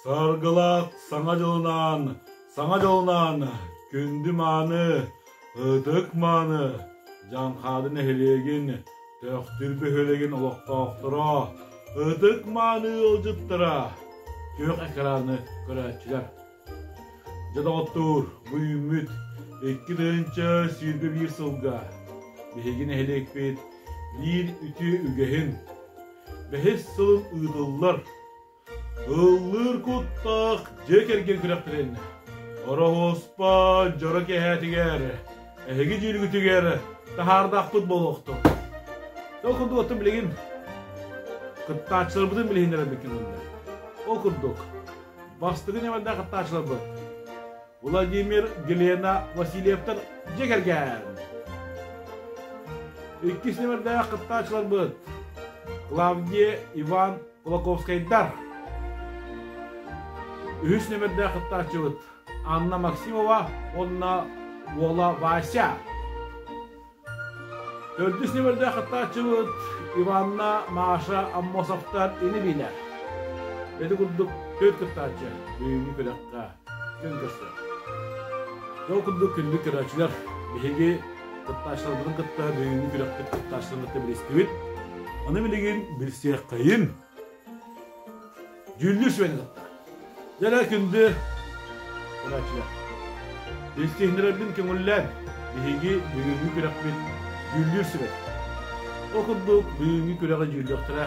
Саргылаах Саҥа дьылынан, Саҥа дьылынан күндү мааны, ытык мааны Дьаҥхаады нэһилиэгин Төхтүр бөһүөлэгин олохтоохторо, ытык мааны ыалдьыттара, күөх экраны көрөөччүлэр. Дьэ доҕоттуур, бу үүммүт 2021 сылга биһиги нэһилиэкпит биир үтүө үгэһин бэһис сылын ыытыллар Ыллыыр куттаах дьиэ кэргэн күрэхтэрин Ороһуоспа дьоро киэһээтигэр эһиги дьүүлгүтүгэр таһаардаахпыт буолуохтун. Ол курдук оттон билигин кыттааччыларбытын билиһиннэрэрбит көҥүллэр. Ол курдук бастакы ньымардаах кыттааччыларбыт Владимир, Елена Васильевтар дьиэ кэргэн. Иккис ньымардаах кыттааччыларбыт Клавдия, Иван Кулаковскайдар. Үһүс нүмердээх кыттааччыбыт Анна Максимова уонна уола Вася. Төрдүс нүмердээх кыттааччыбыт Иванна Маша Аммосовтар ини-биилэр. Ити курдук төрт кыттааччы бүгүҥҥү күрэххэ күн көрсөр. Ол курдук күндү көрөөччүлэр биһиги кыттааччыларбытын кытта бүгүҥҥү күрэхпит кыттааччыларын кытта билистибит. Аны билигин билсиэххэйин. Дьүүллүүр сүбэни кытта. Дьэ күндү көрөөччүлэр. Билсиһиннэрэрбин көҥүллээн биһиги бүгүҥҥү күрэхпит дьүүллүүр сүбэ. Ол курдук бүгүҥҥү күрэҕи дьүүллүөхтэрэ.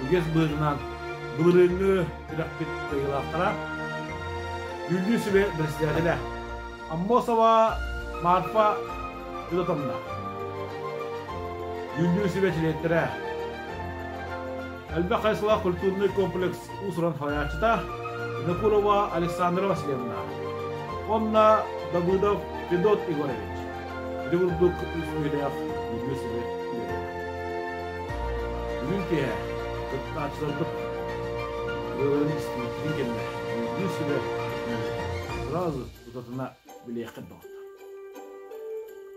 Үгэс быһыытынан былырыыҥҥы күрэхпит кыайыылаахтара Дьүүллүүр сүбэ председателэ Аммосова Марфа Федотовна, Дьүүллүүр сүбэ чилиэттэрэ, элбэх хайысхалаах культурный комплекс уус-уран салайааччыта Винокурова Александра Васильевна уонна Давыдов Федот Егорович. Ити курдук үс үйэлээх дьүүллүүр сүбэ үлэлиир. Бүгүн киэһэ кыттааччыларбыт ырыаларын истибиттэрин кэннэ дьүүллүүр сүбэ сразу тутатына билиэххит доҕоттор.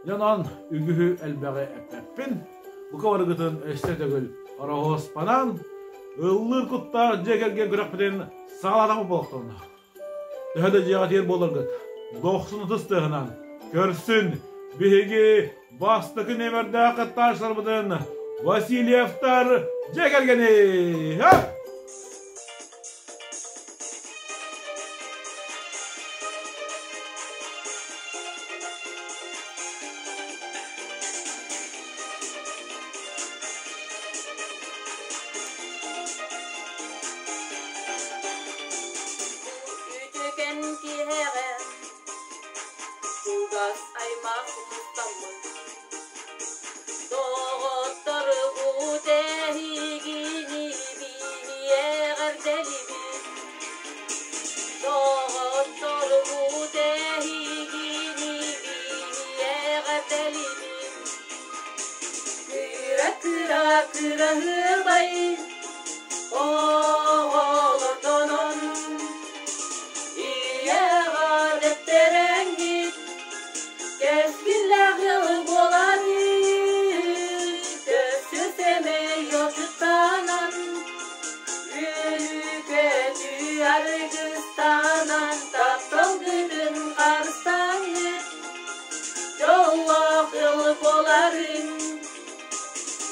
Дьонон үгүһү элбэҕи эппэппин, бука барыгытын өссө төгүл ороһуоспанан ыллыыр куттаах дьиэ кэргэн күрэхпитин саҕалаатахпыт буолуохтунна. Төһө да дьиэҕитигэр буоларгыт, дохсун ытыс тыаһынан көрсүн биһиги бастакы нүөмэрдээх кыттааччыларбытын Васильевтар дьиэ кэргэни! Үтүкэн киһэҕэ чугас аймах мустаммыт Доҕоттору эһигини эҕэрдэлиибит Доҕоттору эһигини эҕэрдэлиибит Кыра кыра кыраһыабай оҕолордонон Ийэҕэ дэптэрэҥҥит кэскиллээх ыал буоларыҥ Өссө сэмэй отуттанан үөрүү-көтүү аргыстанан тапталгытын харыстаҥҥыт Дьоллоох ыал буоларыҥ,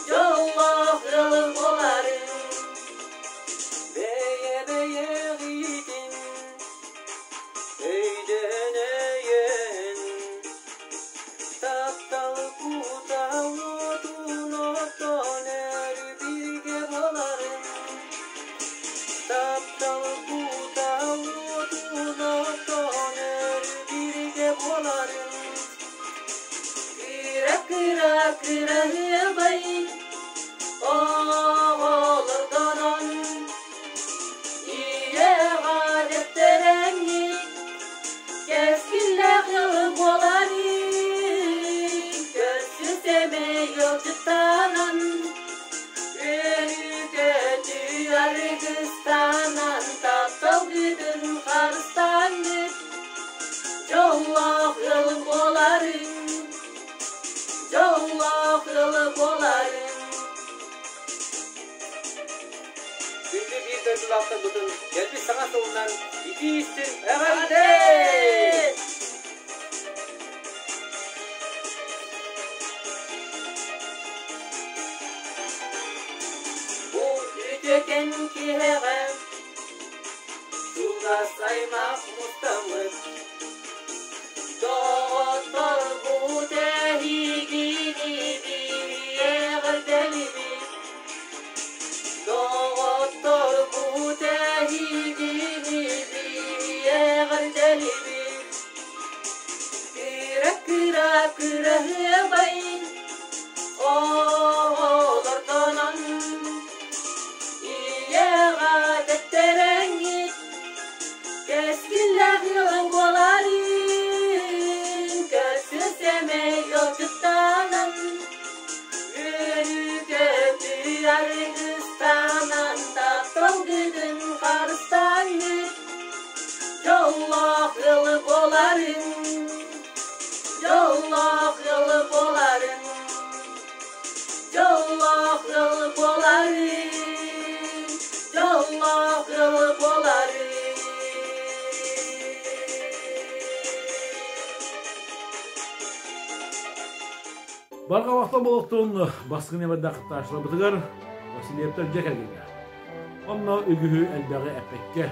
дьоллоох ыал буоларыҥ. Бэйэ-бэйэҕитин өйдөөн өйөөн, таптал кута уотун оттон өр бииргэ буоларыҥ. Таптал кута уотун оттон өр бииргэ буоларыҥ. Кыра кыра кыраһыабай оҕолордонон Ийэҕэ дэптэрэҥҥит кэскиллээх ыал буоларыҥ Көрсү сэмэй ыалдьыттанан Үөрүү-көтүү аргыстанан тапталгытын харыстаҥҥыт Дьоллоох ыал буоларыҥ, дьоллоох ыал буоларыҥ. Күндү биир. дойдулаахтарбытын кэлбит саҥа сылынан итии-истиҥ эҕэрдэ! Бу үтүөкэн киһэҕэ чугас аймах мустаммыт Доҕоттор бу тэһигини эҕэрдэлибит Доҕоттор бу тэһигини эҕэрдэлибит Кыра-кыра кыраһыабай оҕолордонон Ийэҕэ тэттэрэҥҥит Кэскиллээх ыалыҥ буоларын Көрсүө сэмэй ыалдьыттанан Үөрүү-көтүү аргыстанан Тапталгытын харыстаҥҥыт Дьоллоох ыалы буоларын Дьоллоох ыалы буоларын Дьоллоох ыалы буоларын Дьоллоох ыалы буоларын Барҕа махтал буолуохтун баскын эбэрдэ кыттааччыларбытыгар Васильевтар дьэ кэлгиннэ. Онно үгүһү элбэҕи эппэккэ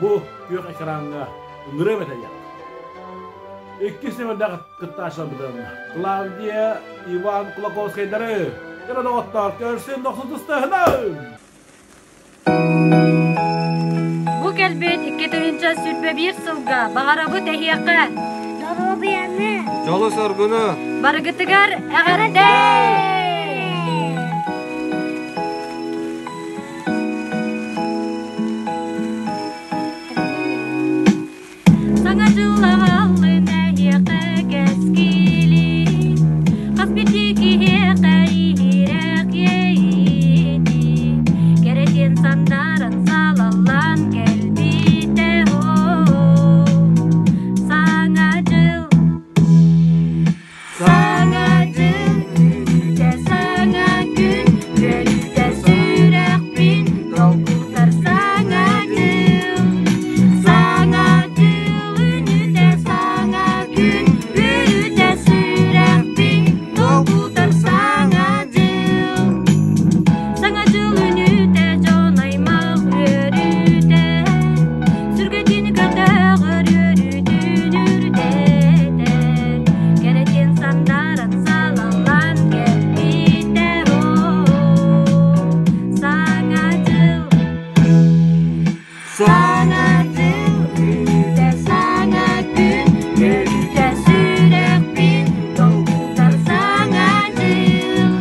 Бу күөх экраҥҥа ыҥырыам этэ диэх. Иккис нүмердээх кыттааччыларбытын Клавдия, Иван Кулаковскайдары кыра доҕоттоор көрсүн дохсун тустаһынан! Бу кэлбит 2021 сылга баҕарабыт эһиэхэ доруобуйаны, Дьолу-соргуну, барыгытыгар эҕэрдэ! Саҥа дьыллаҕаллын эһиэхэ кэскили, хас биирдии киһиэхэ иһирэх иэйиини, кэрэтиэн сандаран салаллан кэлбитэ оо. Саҥа дьыл Саҥа дьыл үүнүүтэ саҥа күн үөрүүтэ сүрэхпин долгутар саҥа дьыл Саҥа дьыл үүнүүтэ саҥа күн үөрүүтэ сүрэхпин долгутар саҥа дьыл Саҥа дьыл үүнүүтэ дьон аймах үөрүүтэ Сүргэтин көтөҕөр үөрүүтүн үрдэтэр Кэрэтин сандаран салаллан кэлбитэ оо Саҥа дьыл Саҥа дьыл үүнүүтэ саҥа күн үөрүүтэ сүрэхпин долгутар саҥа дьыл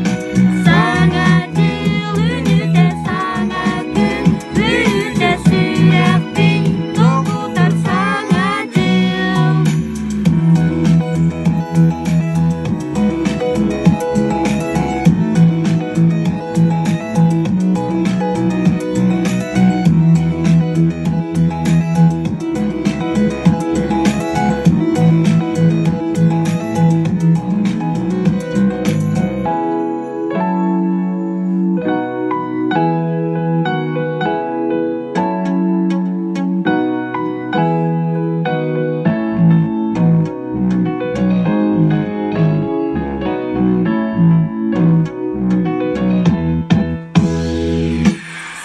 Саҥа дьыл үүнүүтэ саҥа күн үөрүүтэ сүрэхпин долгутар саҥа дьыл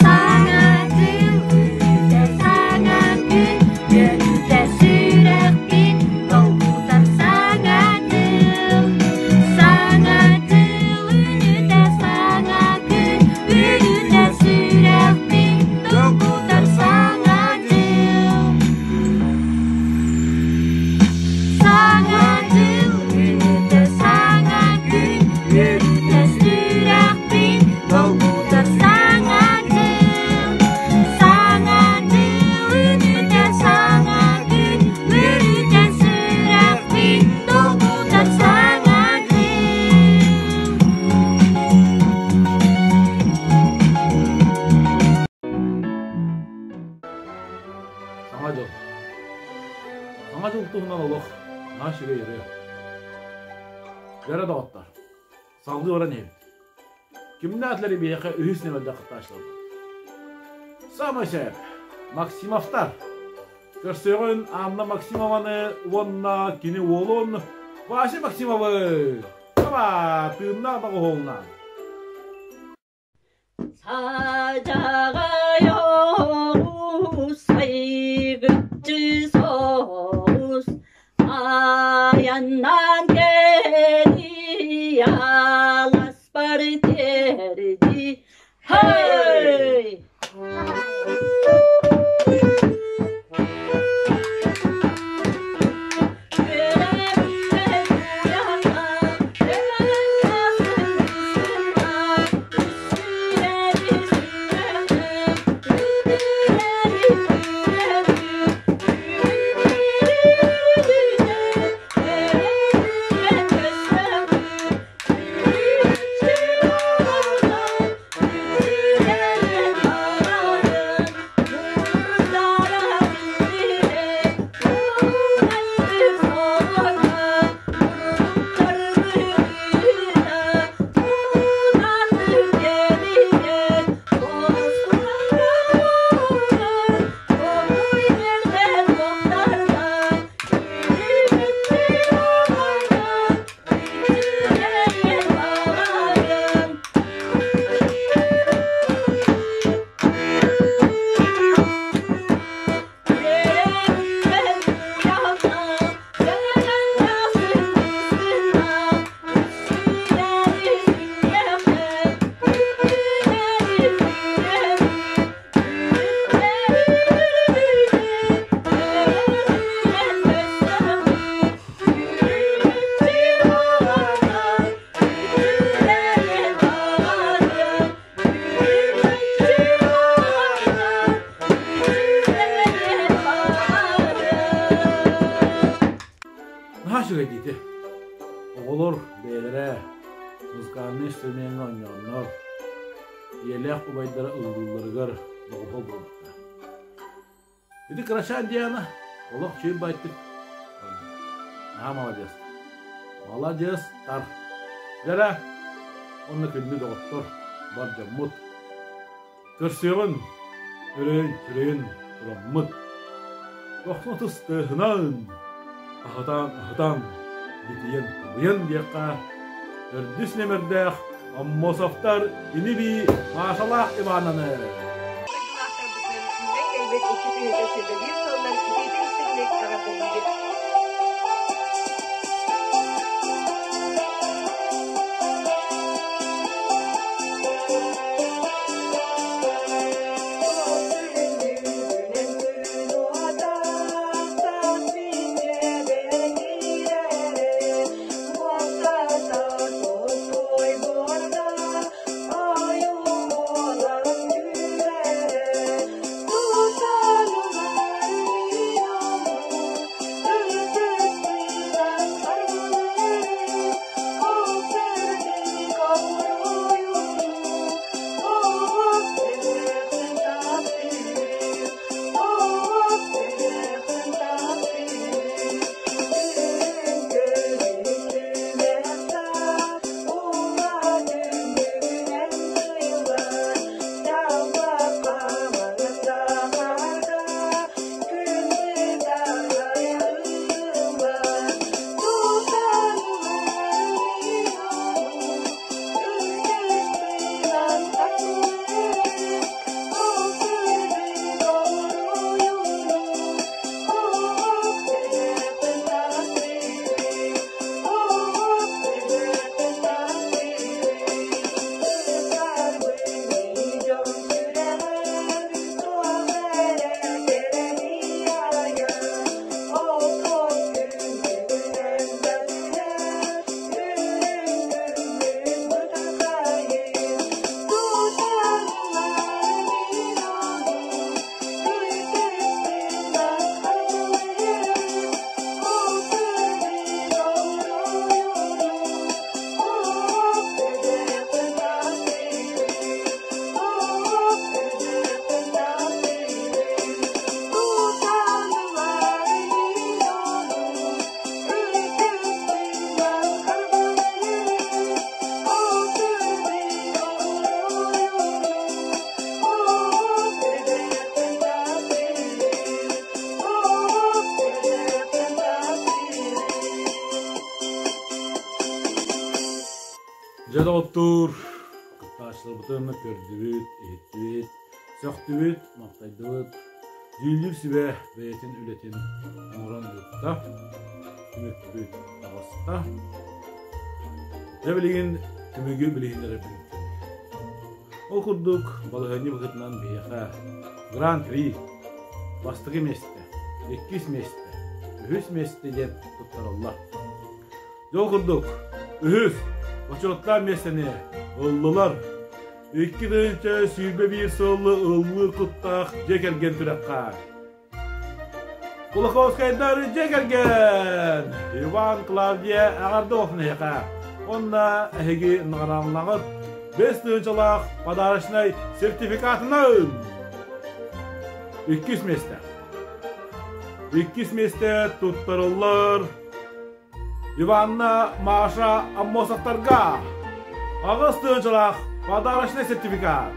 Саҥа дьыл үүнүүтэ саҥа күн үөрүүтэ сүрэхпин долгутар саҥа дьыл Саҥа дьыл үүнүүтэ саҥа күн үөрүүтэ сүрэхпин долгутар саҥа дьыл Саҥа дьыл үүнүүтэ саҥа күн үөрүүтэ сүрэхпин долгутар саҥа дьыл Саҥа дьыл үүнүүтэ саҥа күн үөрүүтэ сүрэхпин долгутар саҥа дьыл Саҥа дьыл. Саҥа дьыл туһунан олох наһаа үчүгэй ырыа. Дьэрэ доҕоттор, салгыы баран иһэбит. Кимнээх биһиэхэ үһүс нүмердээх кыттааччыларбыт. Саамай сөп. Максимовтар. Көрсүөҕүн Анна Максимованы уонна кини уолун Вася Максимовы. Таба, тыыннаах доҕуһуолунан. Саадьаҕай оҕус, сайгыччы соҕус, айаннаан кэлии, аласпар тиэрдии. Hey! Наһаа үчүгэй диити. Оҕолор бэйэлэрэ музыкальнай инструмеҥҥа оонньооннор, ийэлээх убайдара ыллыылларыгар доҕуһуол буолбуттара. Ити кырачаан Диана олох чүүл байтык наһаа маладьыас. Маладьыастар. Дьэрэ, уонна күндү доҕоттор, бар дьоммут. Көрсүөҕүн, өрөйөн-чөрөйөн тураммыт. Дохсун ытыс тыаһынан, аһытаан-аһытан, битийэн-тулуйан диэххэ, төрдүс нэмэрдээх Аммосовтар ини-бии Машалаах Ивананы. Дойдулаахтарбытын үүнэн кэлбит 2021 сылынан итиитик-истиҥник эҕэрдэлиибит! Дьэ доҕоттуур, кыттааччыларбытын көрдүбүт, иһиттибит, сөхтүбүт, махтайдыбыт. Дьүүллүүр сүбэ бэйэтин үлэтин оҥорон ыытта, түмүкпүт таҕыста. Дьэ билигин түмүгү билиһиннэрэбин. Ол курдук, балаһыанньа быһыытынан биһиэхэ Гран-при бастакы миэстэ, иккис миэстэ, үһүс миэстэ диэн туттараллар. Дьэ ол курдук, үһүс бочуоттаах миэстэни ыллылар. 2021 сыллы ыллыыр куттаах дьиэ кэргэн күрэххэ Кулаковскайдар дьиэ кэргэн! Иван, Клавдия эҕэрдэ буолсун эһиэхэ! Уонна эһиги наҕарааланаҕыт бэс тыһыынчалаах подарочнай сертификатынан! Иккис миэстэ. Иккис миэстэ туттарыллар Иванна Маша Аммосовтарга 8 тыһыынчалаах подарочнай сертификат.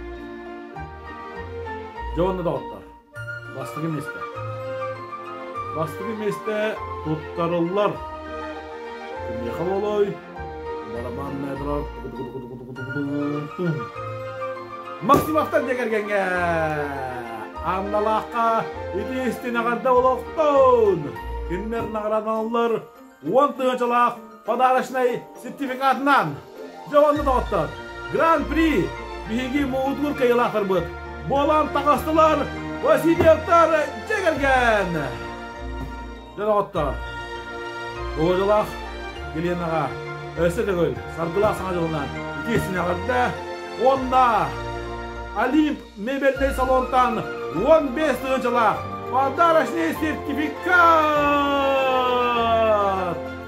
Дьэ уонна доҕоттор, бастакы миэстэ. Бастакы миэстэ туттарыллар. Кимиэхэ буолуой? Барабанная дробь. Максимовтар дьиэ кэргэҥҥэ! Анналаахха ити истин эҕэрдэ олохтон! Кинилэр наҕараадаланаллар 10 тыһыынчалаах подарочнай сертификатынан! Дьэ уонна доҕоттор, Гран-при биһиги муҥутуур кыайыылаахтарбыт буолан таҕыстылар Васильевтар дьиэ кэргэн! Дьэ доҕоттор, Володялаах Еленаҕа өссө төгүл саргылаах саҥа дьылынан итии эҕэрдэ уонна Олимп мебельнэй салонтан 15 тыһыынчалаах подарочный сертификат!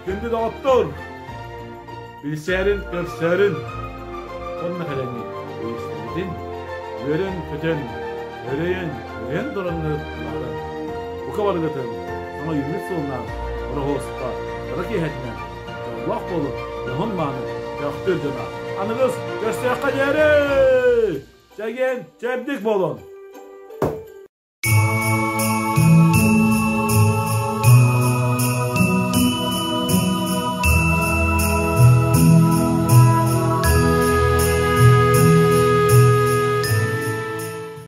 Күндү доҕоттор, билсээрин, көрсөөрүн, уонна кэлэҥҥит ыйыстыбытын, үөрэн-көтөн, өрөйөн, өйөн тураҥҥыт улаатан, бука барыгытын саҥа үүммүт сылынан Ороһуоспа кыра киэһэтинэн дьоллоох буолун, дьоһун-мааны, көхтүр дьоно аныгыс көрсүөххэ диэри! Чэгиэн, чэбдик буолун!